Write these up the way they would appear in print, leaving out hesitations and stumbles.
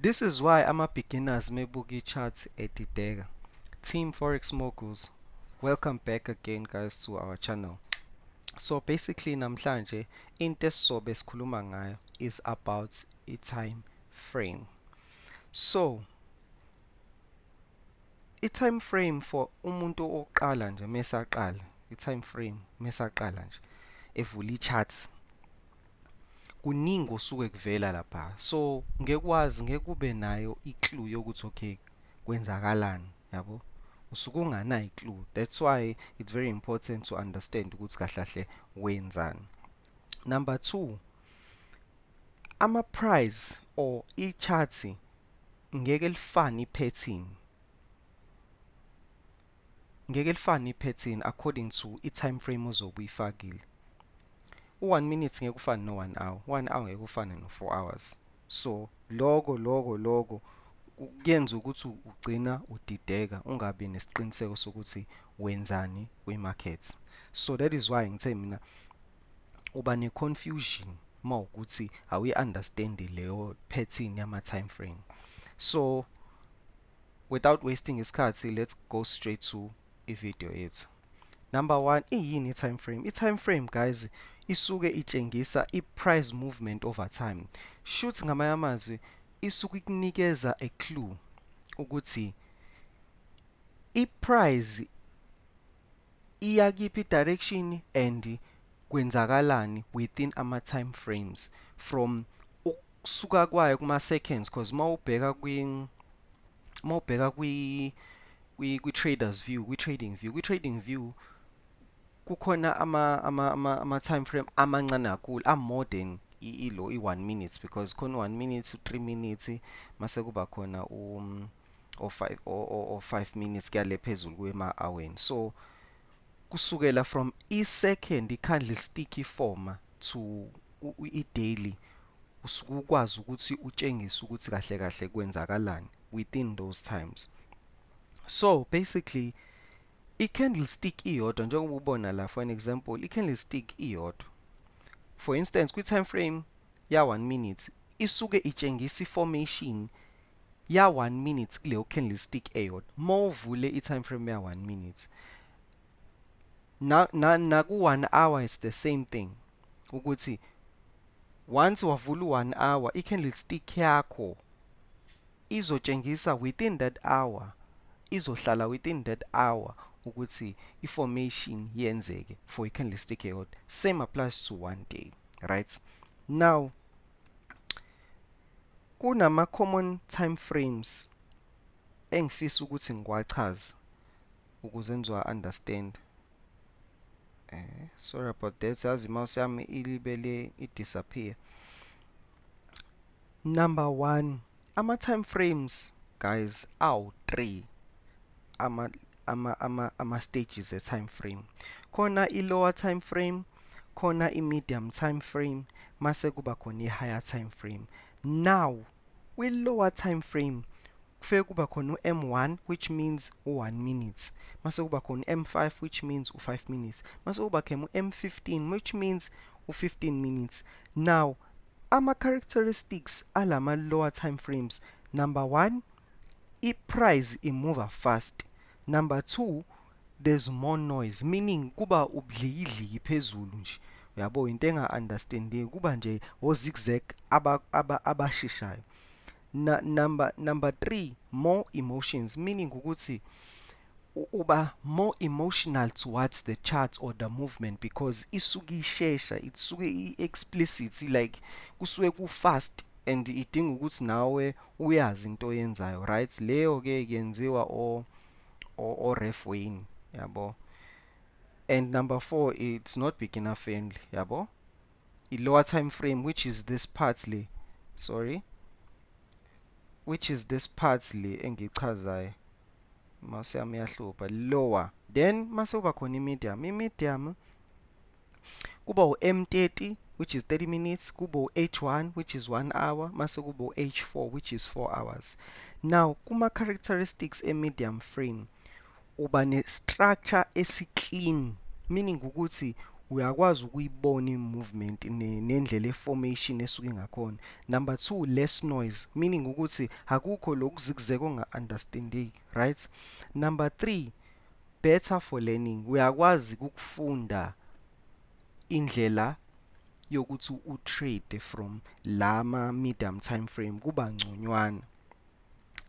This is why ama-beginners mebuka i-chart edideka. Team Forex Moguls, welcome back again, guys, to our channel. So basically namhlanje into esizobe sikhuluma ngayo is about i-time frame. So i-time frame for umuntu oqala nje, mesaqala i-time frame, mesaqala nje evula i-charts, kuningi osuke kuvela lapha, so ngeke wazi, ngeke kube nayo i-clue yokuthi okay, kwenzakalani, yabo, usuke unganayo i-clue. That's why it's very important to understand ukuthi kahle kahle wenzani. Number 2, ama price or i-chart ngeke lifane i-pattern, ngeke lifane i-pattern according to i-time frame ozobe uyifakile. U-1 minute ngeke ufane no-1 hour, 1 hour ngeke ufane no-4 hours. So loko kuyenza ukuthi ugcina udideka, ungabi nesiqiniseko sokuthi wenzani kwi-market. So that is why ngithe mina uba ne-confusion mawukuthi awuyi-understand leyo pattern yama-time frame. So without wasting isikhathi, let's go straight to i-video yethu. Number 1, iyini i-time frame? I-time frame, guys, isuke itshengisa i-price movement over time. Shuthi ngamanye amazwi isuke ikunikeza a clue ukuthi i-price iya kiphi direction and kwenzakalani within ama time frames, from ukusuka kwayo kuma seconds, because mawubheka kwi traders view, kwi trading view, kwi trading view kukhona ama time frame amancane kakhulu, a more than ilo i-1 minute, because khona 1 minute, 3 minutes, mase kuba khona o 5 o 5 minutes kuyale phezulu kuye ema-houreni. So kusukela from i-second i-candlestick i-forma to i-daily, usuke ukwazi ukuthi utshengise ukuthi kahle kahle kwenzakalani within those times. So basically i-candlestick iyodwa, njengoba ubona la, for an example, i-candlestick iyodwa, for instance, kwi-time frame ya 1 minute, isuke itshengisa i-formation ya 1 minute kuleyo candlestick eyodwa mawuvule i-time frame ya 1 minute. Na na naku 1 hour it's the same thing, ukuthi once wavula u-1 hour, i-candlestick yakho izotshengisa within that hour, izohlala within that hour ukuthi i-formation yenzeke for i-candlestick eyodwa. Same applies to one day. Right now kunama common time frames engifisa ukuthi ngiwachaze ukuze nizowa understand. Sorry about that, yazi mouse yami ilibele i-disappear. Number 1, ama time frames, guys, awu 3 ama stages e time frame. Khona i lower time frame, khona i medium time frame, mase kuba khona i higher time frame. Now kwi lower time frame kufike kuba khona u-M1, which means u-1 minute, mase kuba khona u-M5, which means u-5 minutes, mase kuba khona u-M15, which means u-15 minutes. Now ama characteristics alama lower time frames: number 1, i-price i-move fast. Number 2, there's more noise, meaning kuba ubudlikidliki phezulu nje, uyabo, into enga-understandeki, kuba nje o zigzag abasheshayo. Na, number 3, more emotions, meaning ukuthi uba more emotional towards the chart or the movement because isuke ishesha, isuke i-explicit, like kusuke ku-fast and idinga ukuthi nawe uyazi into oyenzayo, right? Leyo ke yenziwa o ref Wayne, yabo. And number 4, it's not beginner friendly, yabo, i lower time frame, which is this part le, sorry, which is this part le engichazayo, mouse yami iyahlupha, lower. Then mase kuba khona i-medium. I-medium kuba u-M30, which is 30 minutes, kuba u-H1, which is 1 hour, mase kuba u-H4, which is 4 hours. Now kuma characteristics e-medium frame, uba ne-structure esi-clean, meaning ukuthi Uyakwazi ukuyibona i-movement nendlela e-formation esuke ngakhona. Number two, less noise, meaning ukuthi akukho lokuzikuzeka onga-understandeki, right? Number three, better for learning. Uyakwazi ukufunda indlela yokuthi u-trade from lama medium time frame, kuba ngconywana,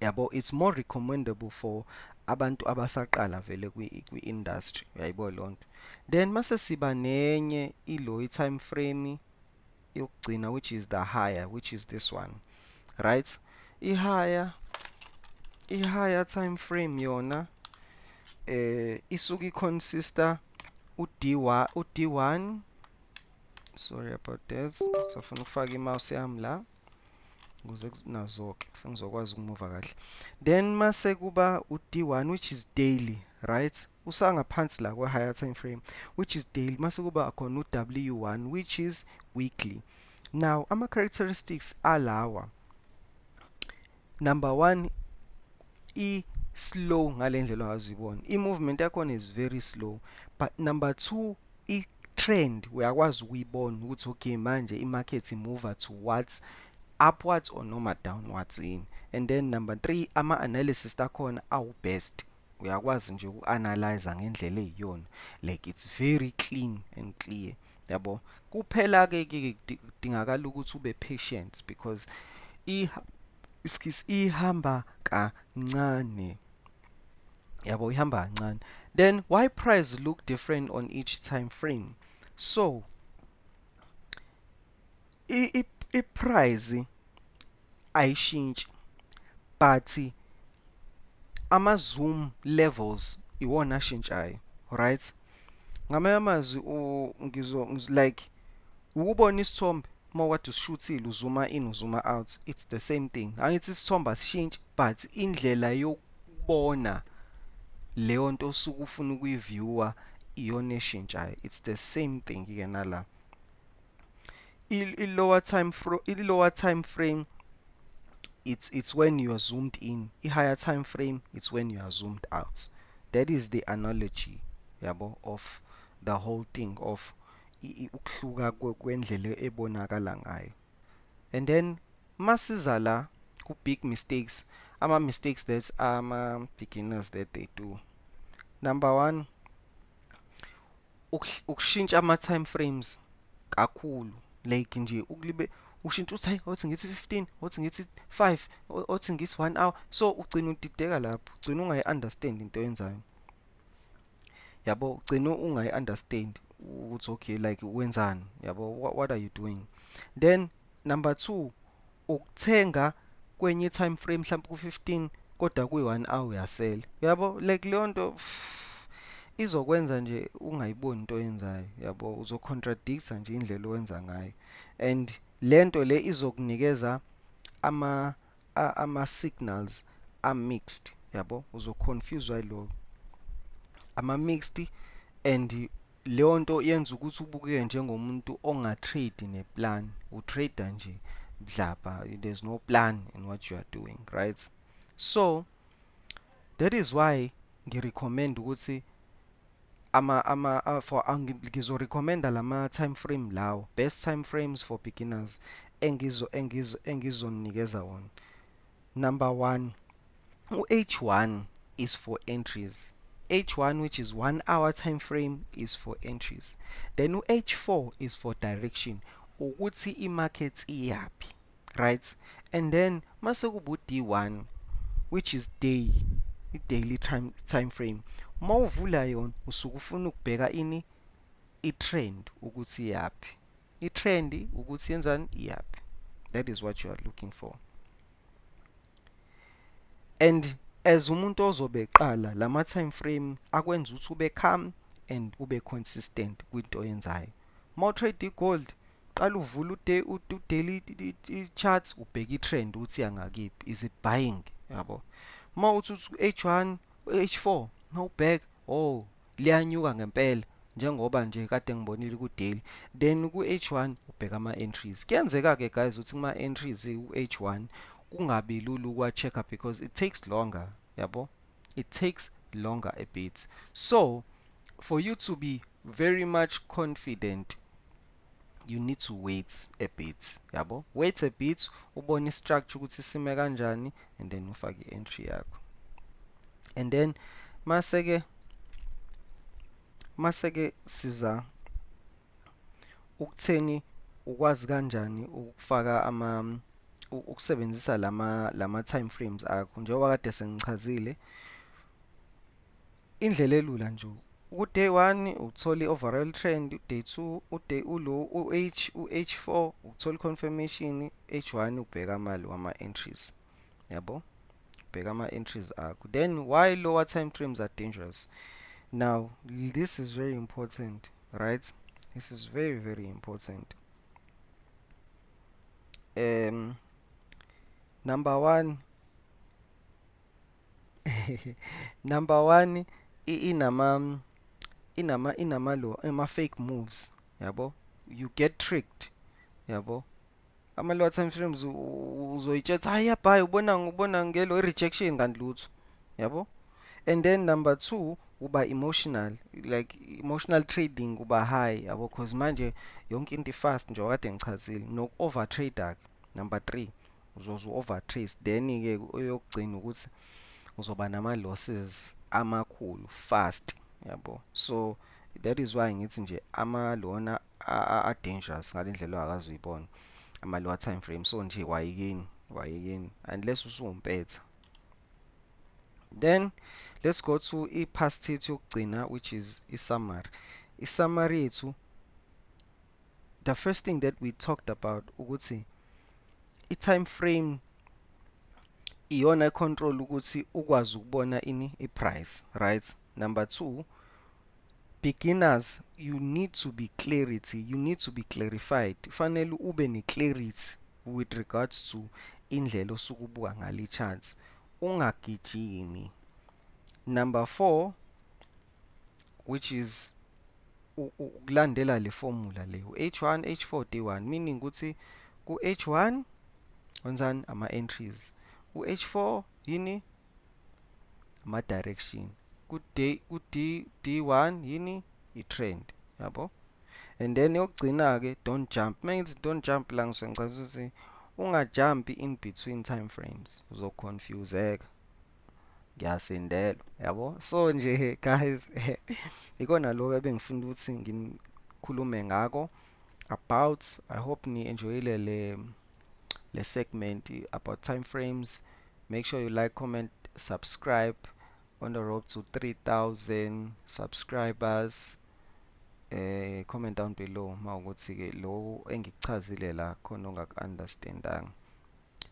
yabo. It's more recommendable for abantu abasaqala vele kwi-industry, uyayibona leyo nto. Then mase siba nenye ilo i-time frame yokugcina, which is the higher, which is this one, right? I-higher time frame yona isuke i-consista u-D1, u-D1. Sorry about that, safuna ukufaka i-mouse yami la ukuze nazo-ke sengizokwazi ukumuva kahle. Then mase kuba u-D1, which is daily, right? Usangaphansi la kwe-higher time frame, which is daily. Mase kuba khona u-W1, which is weekly. Now, ama-characteristics alawa, number one, i-slow ngale ndlela ongazuyibona, i-movement yakhona is very slow. But number two, i-trend uyakwazi ukuyibona ukuthi okay, manje i-market imove towards upwards or noma downwards yini. And then number three, ama-analysis akhona awu-best, uyakwazi nje uku-analyze ngendlela eyiyona, like it's very clean and clear, yabo. Kuphela-ke ke kudingakala ukuthi ube patient because excuse, ihamba kancane, yabo, ihamba kancane. Then why price look different on each time frame? So i-price ayishintshi, but ama-zoom levels iwona ashintshayo, right? Ngamanye amazwi, ngizo like ukubona isithombe uma kade usishuthile, uzuma in, uzuma out, it's the same thing. Angithi isithombe asishintshi, but indlela yokubona leyo nto osuke ufuna ukuyiviewa iyona eshintshayo. It's the same thing ke nala. I-lower time frame, it's when you are zoomed in. I-higher time frame, it's when you are zoomed out. That is the analogy, yabo, of the whole thing of ukuhluka kwendlela ebonakala ngayo. And then masiza la ku big mistakes, ama mistakes that ama beginners that they do. Number 1, ukushintsha ama time frames kakhulu, like nje ukulibe ushintsha, uthi hayi, othi ngithi 15, othi ngithi 5, othi ngithi 1 hour. So ugcina udideka lapho, ugcina ungayi-understand into oyenzayo, yabo. Ugcina ungayi-understand ukuthi okay, like wenzani, yabo, what are you doing? Then number 2, ukuthenga kwenye time frame, mhlawumbe ku-15 kodwa kuyi-1 hour uyasela, yabo. Like leyo nto izokwenza nje ungayiboni into oyenzayo, yabo. Uzocontradicta nje indlela owenza ngayo, and lento le izokunikeza ama signals a-mixed, yabo. Uzoconfuse yiloko ama-mixed, and leyo nto yenza ukuthi ubukeke njengomuntu onga-trade ne-plan, utrader nje dlapha, there's no plan in what you are doing, right? So that is why ngirecommend ukuthi ama ama for ngizorecommenda lama time frame lawo, best time frames for beginners engizonikeza wona. Number 1, u-H1 is for entries. H1, which is 1 hour time frame, is for entries. Then u-H4 is for direction, ukuthi i-market iyaphi, right? And then mase kuba u-D1, which is day, i-daily time frame. Mawuvula yona usuke ufuna ukubheka ini? I-trend ukuthi iyaphi, i-trend ukuthi yenzani, iyaphi. That is what you are looking for. And as umuntu ozobe eqala, lama time frame akwenza ukuthi ube calm and ube consistent kwinto oyenzayo. Mawu-trade i-gold, qala uvule u-daily chart, ubheke i-trend ukuthi iyangakiphi, is it buying, yabo. Uma uthi H1, H4, mawubheka, oh, liyanyuka ngempela njengoba nje kade ngibonile ku-daily, then ku-H1 ubheka ama-entries. Kuyenzeka-ke guys ukuthi kuma-entries ku-H1 kungabi lula ukuwa-check-a because it takes longer, yabo, it takes longer a bit. So for you to be very much confident, you need to wait a bit, yabo. Wait a bit, ubone i-structure ukuthi sime kanjani, and then ufake i-entry yakho. And then mase-ke siza ukutheni ukwazi kanjani ukufaka ukusebenzisa lama time frames akho. Njengoba kade sengichazile, indlela elula nje, ku-day 1 uthola i-overall trend, day 2 uday ulo u-H u-H4 uthola confirmation, H1 ubheka amali wama-entries, yabo, ubheka ama-entries akho. Then why lower time frames are dangerous? Now this is very important, right? This is very, very important. Number one, number one, inama lo ama fake moves, yabo. You get tricked, yabo. Ama lower time frames uzoyitshetha, hayi buy, ubona ngelo rejection kanti lutho, yabo. And then number two, uba emotional, like emotional trading uba high, yabo, because manje yonke into fast njengoba kade ngichazile. No over trader, number 3, uzoze over trade. Then ke uyokugcina ukuthi uzoba nama losses amakhulu fast, yabo. So that is why ngithi nje ama lona a dangerous ngalendlela ongakaze uyibone, ama lower time frame. So nje wayekeni unless usuwumpetha. Then let's go to i-past yethu yokugcina, which is i-summary. I-summary yethu, the first thing that we talked about ukuthi i-time frame iyona control ukuthi ukwazi ukubona ini i-price, right? Number 2, beginners, you need to be clarity, you need to be clarified. Fanele ube ne-clarity with regards to indlela osukubuka ngale charts, ungagijimi. Number 4, which is ukulandela le formula le, H1 H4 D1, meaning ukuthi ku H1 wenzani ama entries, ku H4 yini ama direction, ku D ku D D1 yini i trend, yabo. And then yokugcina ke, don't jump. Mangithi don't jump la ngisuke ngichaza ukuthi ungajump in between time frames, uzoconfuseka, ngiyasindelwa, yabo. So nje guys, ikona lokho ebengifuna ukuthi ngikhulume ngako about. I hope ni enjoyile le segment about time frames. Make sure you like, comment, subscribe. On the road to 3000 subscribers. Comment down below mawukuthi ke lo engikuchazile la khona ongaku-understandanga.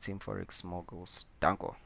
Team Forex Moguls, danko.